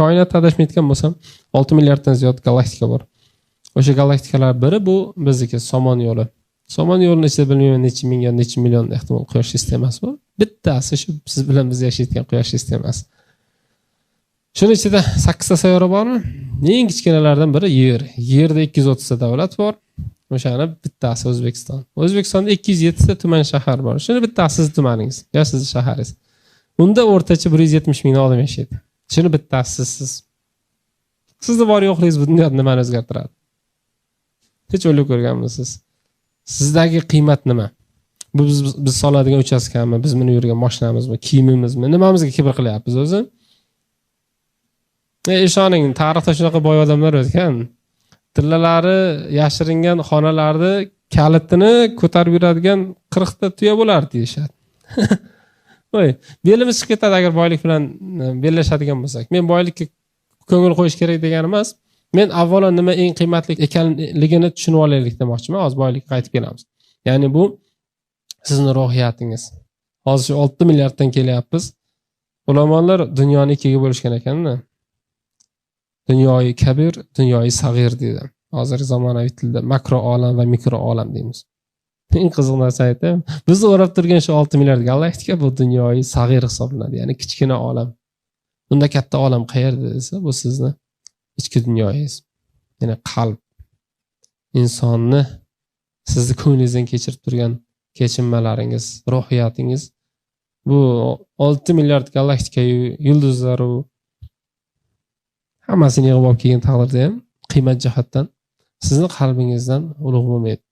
Koinotda adashmayotgan bo'lsam 6 milliarddan ziyod galaktika bor. O'sha galaktikalar biri bu bizniki Somon yo'li. Somon yo'lini ichida bilmayman necha ming yo necha million ehtimol quyosh sistemasi bor. Bittasi shu siz bilan biz yashayotgan quyosh sistemasi. Shuni ichida 8 ta sayyora bormi? Eng kichkinalardan biri Yer. Yerda 230 ta davlat bor. O'shani bittasi O'zbekiston. O'zbekistonda 207 ta tuman shahar bor. Shuni bittasi sizni tumaningiz yo sizni shaharingiz. Unda o'rtacha 170 ming odam yashaydi. Shuni bittasi siz. Sizni bor yo'qligingiz bu dunyoda nimani o'zgartiradi? Hech o'ylab ko'rganmisiz? Sizdagi qiymat nima? Bu biz soladigan uchastkami, biz minib yurgan mashinamizmi, kiyimimizmi? Nimamizga kibr qilyapmiz o'zi? Ishoning, tarixda shunaqa boy odamlar o'tgan. Tillalari yashiringan xonalarni kalitini ko'tarib yuradigan 40 ta tuya bo'lardi deyishadi. Voy, belimiz chiqib ketadi agar boylik bilan bellashadigan bo'lsak. Men boylikka ko'ngil qo'yish kerak deganim emas. Men avvalo nima eng qiymatli ekanligini tushunib olaylik demoqchiman. Hozir boylikka qaytib kelamiz. Ya'ni bu sizni ruhiyatingiz. Hozir shu 6 milliarddan kelyapmiz. Ulamolar dunyoni ikkiga bo'lishgan ekanda. Dunyoyi kabir, dunyoyi sag'ir deydi. Hozirgi zamonaviy tilda makro olam va mikro olam deymiz. Eng qiziq narsa aytaymi? Bizni o'rab turgan shu 6 milliard galaktika bu dunyoyi sag'ir hisoblanadi, ya'ni kichkina olam. Bunda katta olam qayerda desa, bu sizni ichki dunyoyingiz. Ya'ni qalb. Insonni sizni ko'nglingizdan kechirib turgan kechinmalaringiz, ruhiyatingiz bu 6 milliard galaktika, yulduzlar u hammasini yig'ib olib kelgan taqdirda ham qiymat jihatdan sizni qalbingizdan ulug' bo'lmaydi.